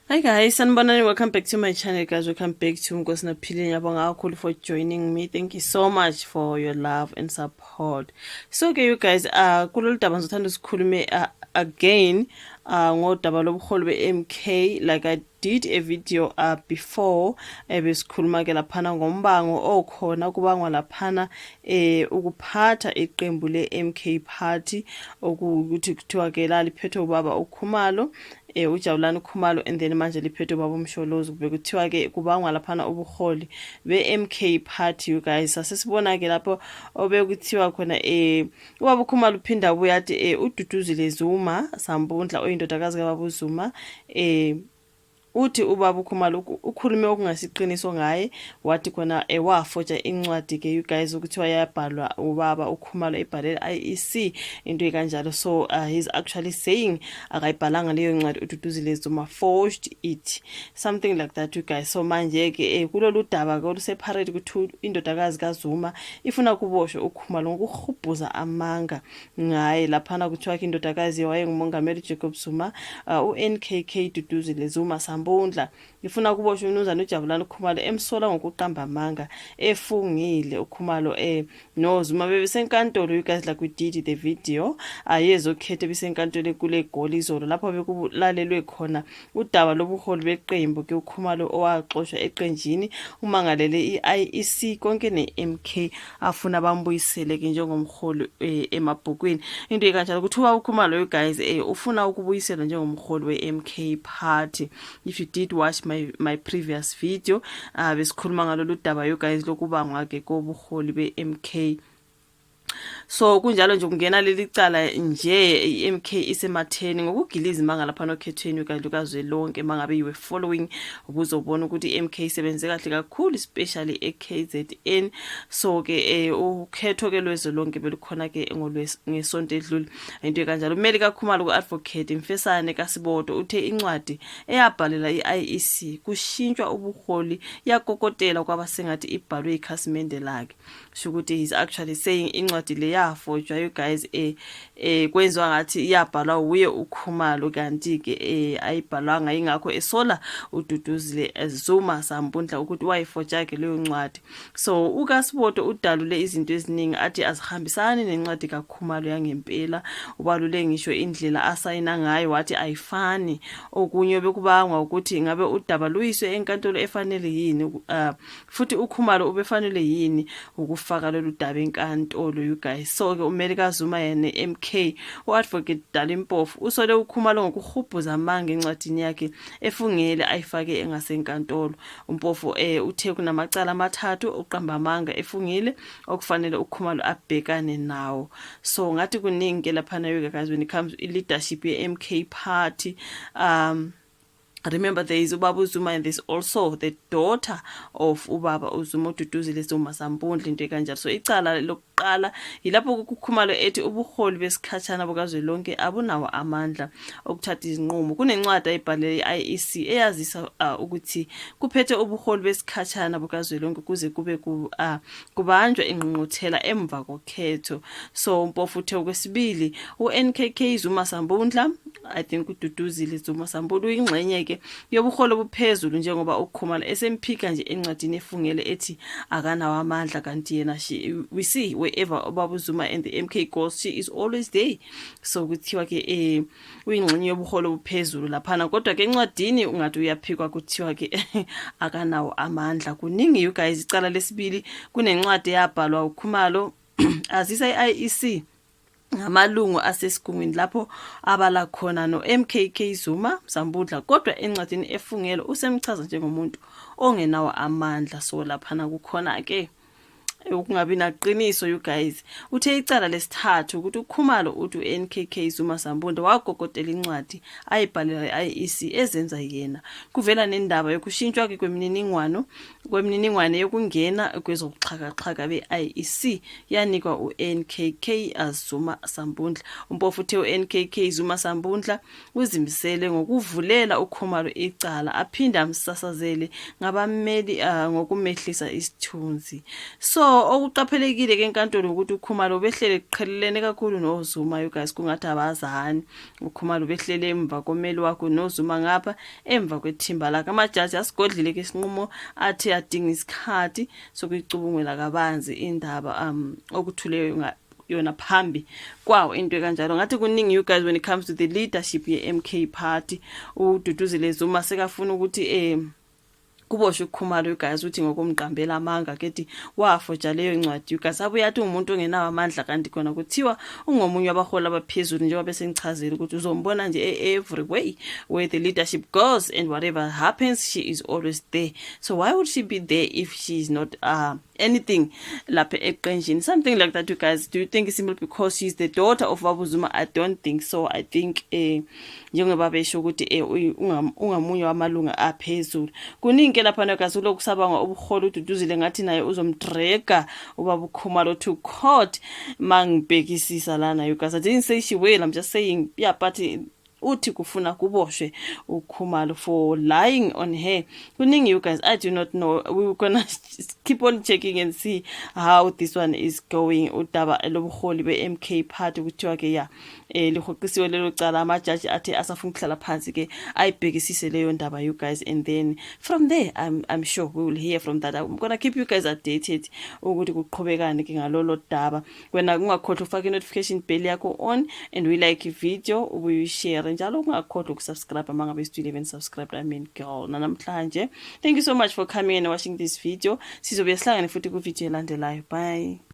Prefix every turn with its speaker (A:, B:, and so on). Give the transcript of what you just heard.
A: Hi guys, sanibonani. Welcome back to my channel, guys. Welcome back to Nkosinaphile. Ngiyabonga kakhulu for joining me. Thank you so much for your love and support. So ke, you guys, kulolu daba ngizothanda sikhulume again ngodaba lobuholi be-MK, like I did a video before, ebesikhuluma ke laphana ngombango okhona kubangwa laphana ukuphatha iqembu le-MK Party, okuwukuthi kuthiwa ke laliphethwe ubaba uKhumalo, uJabulani Khumalo, and then manje liphethwe ubaba uMsholozi. Kube kuthiwa ke kubangwa laphana ubuholi be-MK Party, you guys. Sasesibona ke lapho obekuthiwa khona ubaba uKhumalo uphinda abuye athi uDuduzile Zuma Sambundla, oyindodakazi kababa uZuma, uthi ubaba uKhumalo ukhulume okungasiqiniso ngaye, wathi khona wafoja incwadi ke, you guys, ukuthiwa yabhalwa ubaba uKhumalo ebhalela IEC, into ekanjalo. So he's actually saying akayibhalanga leyo ncwadi, uDuduzile Zuma forged it, something like that, you guys. So manje ke kulolu daba ke oluseparate ukuthi indodakazi kaZuma ifuna kuboshwe uKhumalo ngokuhubhuza amanga ngaye laphana. Kuthiwa ke indodakazi wayengumongameli Jacob Zuma, uNkk Duduzile Zuma Sambundla, ifuna kuboshwe umnumzane uJabulani Khumalo, emsola ngokuqamba amanga efungile. UKhumalo noZuma bebesenkantolo, you guys, like we did the video ayezokhetho ebisenkantolo kule Goli izolo, lapho bekulalelwe khona udaba lobuholi beqembu. Ke uKhumalo owaxoshwa eqenjini umangalele i-IEC konke ne-MK, afuna bambuyisele ke njengomholi emabhukwini, into ekanjalo. Kuthiwa uKhumalo, you guys, ufuna ukubuyiselwa njengomholi we-MK Party. If you did watch my previous video, besikhuluma ngalolu daba, you guys, lokubangwa ke kobuholi be-MK. So kunjalo nje kungena leli cala nje, i-MK isematheni ngokugila izimanga lapha nokhethweni lukazwelonke. Mangabe you were following, ubuzobona ukuthi i-MK isebenze kahle kakhulu, especially e-KZN. So ke ukhetho ke lwezwelonke belukhona ke ngesonto edlule, into ekanjalo. Umeli kaKhumalo, ku-Advocate Mfesane kaSiboto, uthe incwadi eyabhalela i-IEC kushintshwa ubuholi yakokotela kwaba sengathi ibhalwe ikhasimende lakhe. Sho ukuthi he's actually saying incwadi le yafojwa, you guys, kwenziwa ngathi iyabhalwa uye uKhumalo, kanti ke ayibhalwanga. Ingakho esola uDuduzile Zuma Sambundla ukuthi wayifoja ke leyo ncwadi. So uKasiboto udalule izinto eziningi athi azihambisani nencwadi kaKhumalo yangempela. Ubalule ngisho indlela asayina ngayo, wathi ayifani. Okunye bekubangwa ukuthi ngabe udaba luyiswe enkantolo efanele yini, futhi uKhumalo ubefanele yini ukufaka lolu daba enkantolo, you guys. So ke umeli kaZuma yena MK, uAdvocate Dali Mpofu, usole uKhumalo ngokuhubhuza amanga encwadini yakhe efungele ayifake engasenkantolo. UMpofu uthe kunamacala amathathu uqamba amanga efungile okufanele uKhumalo abhekane nawo. So ngathi kuningi ke laphana, you guys, when it comes to leadership ye-MK Party. Remember, there is ubaba uZuma and there's also the daughter of ubaba uZuma, uDuduzile Zuma Sambundla, into ekanjalo. So icala lokuqala yilapho kuKhumalo ethi ubuholi besikhatshana bukazwelonke abunawo amandla okuthatha izinqumo. Kunencwadi ayibhalele i-IEC eyazisa ukuthi kuphethe ubuholi besikhatshana bukazwelonke kuze kube kubanjwa ingqungquthela emva kokhetho. So Mpofu uthe okwesibili, uNKK Zuma Sambundla, I think uDuduzile Zuma Sambundla, uyingxenye ke yobuholi obuphezulu, njengoba uKhumalo esemphika nje encwadini efungele ethi akanawo amandla, kanti yena she, we see wherever ubaba uZuma and the MK goes, she is always there. So kuthiwa ke uyingxenye yobuholi obuphezulu laphana, kodwa ke encwadini ungathi uyaphikwa, kuthiwa ke akanawo amandla. Kuningi, you guys. Icala lesibili, kunencwadi eyabhalwa uKhumalo azisa i-IEC ngamalungu asesigungwini, lapho abala khona no-MKK Zuma Sambundla, kodwa encwadini efungelo usemchaza njengomuntu ongenawo amandla. So laphana kukhona ke ukungabi naqiniso, you guys. Uthe icala lesithathu ukuthi uKhumalo uthi uNKK Zuma Sambundla wagogotela incwadi ayibhalela i-IEC ezenza yena. Kuvela nendaba yokushintshwa ke kwemininingwane yokungena kwezobuxhakaxhaka be-IEC, yanikwa uNKK Zuma Sambundla. UMpofu uthe uNKK Zuma Sambundla uzimisele ngokuvulela uKhumalo icala, aphinde amsasazele ngabameli ngokumehlisa isithunzi. So Okuqaphelekile ke enkantolo ukuthi uKhumalo ubehlele eqhelelene kakhulu noZuma, you guys, kungathi abazani. UKhumalo ubehlele emva komeli wakhe noZuma ngapha emva kwethimba lakhe. Amajaji asigodlile ke isinqumo, athi adinga isikhathi sokuyicubungula kabanzi indaba okuthuleyo yona phambi kwawo, into ekanjalo. Ngathi kuningi, you guys, when it comes to the leadership ye-MK Party. UDuduzile Zuma sekafuna ukuthi kuboshwe uKhumalo, you guys, uthi ngokumqambela amanga kethi wafoja leyo ncwadi, you guys. Abuye athi umuntu ongenawo amandla, kanti khona kuthiwa ungomunye wabaholi abaphezulu, njengoba bese ngichazile ukuthi uzombona nje every way where the leadership goes and whatever happens, she is always there. So why would she be there if she is not anything lapha eqenjini, something like that, you guys? Do you think it's simply because she's the daughter of Babu Zuma? I don't think so. I think njengoba besho ukuthi ungamunye wamalunga aphezulu. Kuningi ke lapha guys, kulokhu sabangwa ubuholi. UDuduzile ngathi naye uzomdraga ubaba uKhumalo to court, mangibhekisisa lana, you guys. I didn't say she will, I'm just saying, yeah, but uthi kufuna kuboshwe uKhumalo for lying on her. Kuningi, you guys, I do not know. We were gonna keep on checking and see how this one is going. Udaba lobuholi be-MK Party, kuthiwa ke ya lihoxisiwe lelo cala. Amajaji athi asafuna ukuhlala phansi ke ayibhekisise leyo ndaba, you guys, and then from there I'm sure we will hear from that. I'm gonna keep you guys updated ukuthi kuqhubekani ke ngalolo daba. Wena ungakhohlwa ufake i-notification bell yakho on and we like video, ubuyi-share njalo. Ungakhohlwa ukusubscribe uma ngabe still haven't subscribed. I mean, girl, nanamhlanje thank you so much for coming and watching this video. Sizobuye sihlangane futhi ku-video elandelayo. Bye.